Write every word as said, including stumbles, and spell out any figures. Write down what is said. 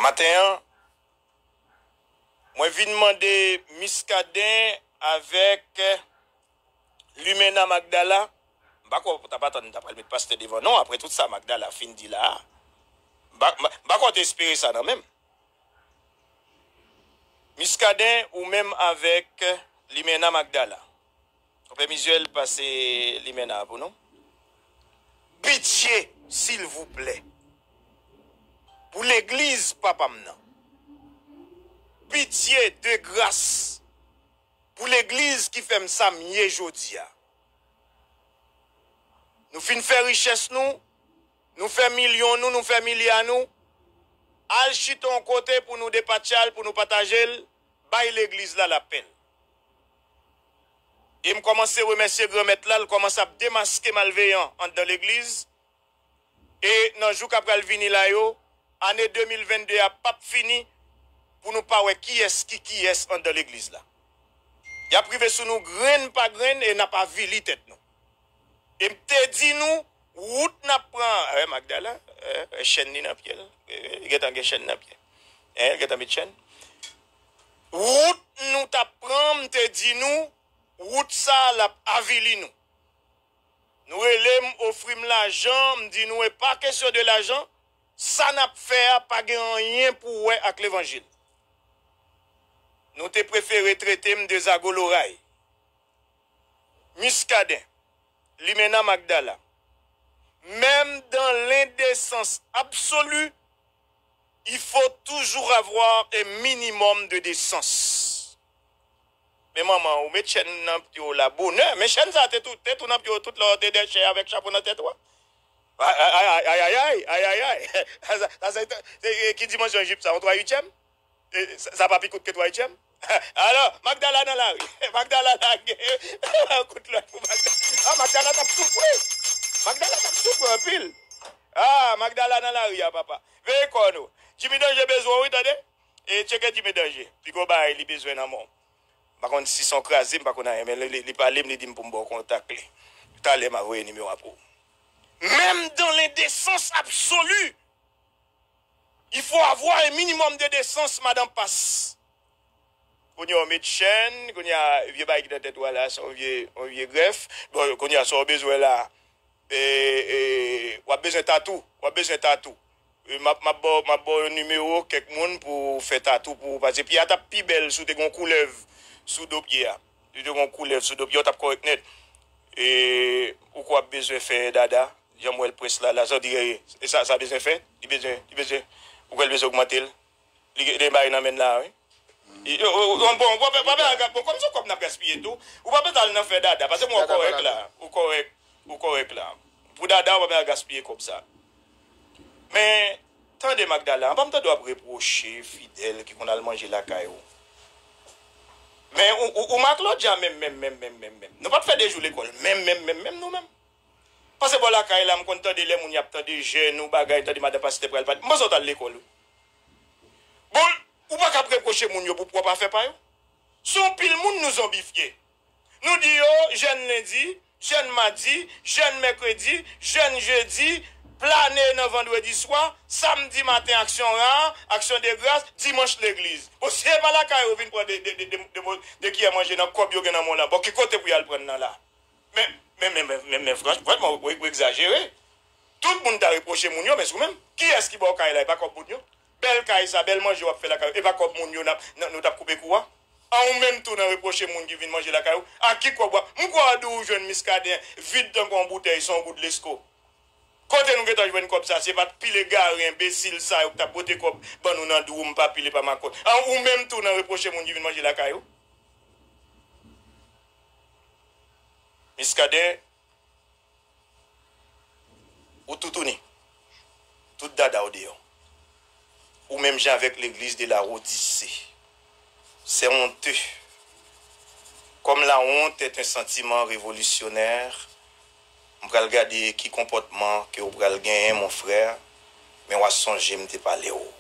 Maten an, mwen vin mande Muscadin avèk Limena Magdala. M pa kwè w t ap atann m ta pral met pastè devan non, apre tout sa Magdala fin di la a. M pa, m pa, m pa kwè w te espere sa nan men m. Muscadin, ou menm avèk Limena Magdala. Konpè Mizyèl, pase Limena a pou nou. Pitye, silvouplè. Pou legliz papa m nan. Pitye, de gras. Pou legliz ki fè m sa m ye jodi a. Nou fin fè richès nou, nou fè milyon nou, nou fè milya nou. Al chita yon kote pou nou depatche l, pou nou pataje l, bay legliz la lapè l. E m kòmanse remèsye Granmèt la, l kòmanse ap demaske malveyan anndan legliz. E nan jou k ap pral vini la yo, ane de mil vennde a p ap fini pou nou pa wè kiyès ki kiyès anndan legliz la. Y ap rive sou nou grenn pa grenn e n ap avili tèt nou. E m te di nou, wout n ap pran, eh, Magdala, eh, chèn li nan pye l, eh, li gentan gen chèn nan pye l, eh, li gentan met chèn. Wout nou t ap pran, m te di nou, wout sa a, l ap avili nou. Nou rele m, ofri m lajan, m di nou, e pa kesyon de lajan, sa n ap fè a pa gen anyen pou wè ak levanjil. Nou te prefere trete m de zago loray. Muscadin, Limena Magdala, même dans l'indécence absolue, il faut toujours avoir un minimum de décence. Men manman, ou met chèn nan pye w la bonè. Men chèn sa te tou, te tou nan pye w tout lè w te dèchè avèk chapo nan tèt ou a. Ayayay, ayayay, ayayay. Sa, sa, sa, sa, e, e, ki dimansyon jip sa, yon twa uityèm? E, sa, sa pa pi kout ke twa uityèm? Alò, Magdala nan lari. Magdala lage. Kout lòt pou Magdala. Ah, Magdala t ap soufri. Magdala t ap soufri anpil. Ah, Magdala nan lari a, papa. Veye kò nou. Jimmy Danje bezwen w, wi, tande. E tcheke Jimmy Danje. Pi gwo bagay li bezwen nan men w. M pa konn si se yon kraze, m pa konn anyen, men li, li, li pale m, li di m pou m ba w kontak li. Talè m a voye nimewo a pou ou. Même dans l'indécence absolue, il faut avoir un minimum de décence, madan Pas. Kounye a w met chèn, kounye a vye bagay ki nan tèt ou a la, se yon vye, yon vye grèf. Bon, kounye a sa w bezwen la, e, e, w ap bezwen tatou, w ap bezwen tatou. E, m ap, m ap ba w, m ap ba w yon nimewo kèk moun pou fè tatou pou ou, paske pye a t ap pi bèl si w te gen yon koulèv sou do pye a. Si w te gen yon koulèv sou do pye a, w t ap kòrèk nèt. E, ou kwè w ap bezwen fè dada, jan m wè l près la, la, sa w di, e, e sa, sa bezwen fè, li bezwen, li bezwen, ou kwè l bezwen ogmante l? Li gen de bagay nan men l la, wi. Bon, bon, bon, bon, bon, kòm se kòb n ap gaspiye tou, ou pa bezwen al nan fè dada, paske mwen ou kòrèk la, ou kòrèk, ou kòrèk la. Pou dada, ou pa bezwen al gaspiye kòb sa. Men, tande Magdala, an pa m tande w ap repwoche Fidèl ki konn al manje lakay ou. Men, ou, ou, ou Maklodya menm, menm, menm, menm, menm, menm. Nou pa t fè de jou lekòl, menm, menm, menm, menm, nou menm. Pase bò lakay la, m konn tande lè moun y ap tande jèn ou bagay, tande madan pastè pral pale. M panse w t al lekòl, wi. Bon, ou pa ka ap repwoche moun yo pou pwòp afè pa yo. Se yon pil moun nou zonbifye. Nou di yo, jèn lendi, jèn madi, jèn mèkredi, jèn jedi, plane nan vandredi swa, samdi maten aksyon ra, aksyon de gras, dimanch legliz. Bon, si e pa lakay yo vin pran de, de, de, de, de, de kiyè manje nan kòb yo gen nan men w lan, bon, ki kote pou y al pran l nan la? Men, men, men, men, men, men franch, vrèman, ou, ou egzajere. Tout moun ta repwoche moun yo, men sou menm. Kiyès ki ba w kay la, e pa kòb moun yo? Bèl kay sa, bèl manje w ap fè lakay ou, e pa kòb moun yo n ap, n, nou t ap koupe kou a? An ou menm tou nan repwoche moun ki vin manje lakay ou? A ki kòb w ap, m kwè w di w jwenn Miskaden vid tankou yon boutèy, se yon goud lesko. Kote nou gentan jwenn kòb sa? Se pa t pil egare, enbesil sa yo k t ap bwote kòb ban nou nan dwou, m pa pile pa makòt. An ou menm tou nan repwoche moun ki vin manje lakay ou? Miskaden, ou toutouni. Tout dada w deyò. Ou menm jan avèk legliz de la Odise. C'est honteux. Comme la honte est un sentiment révolutionnaire, m pral gade ki konpòtman ke w pral genyen, mon frè, men w a sonje m te pale w.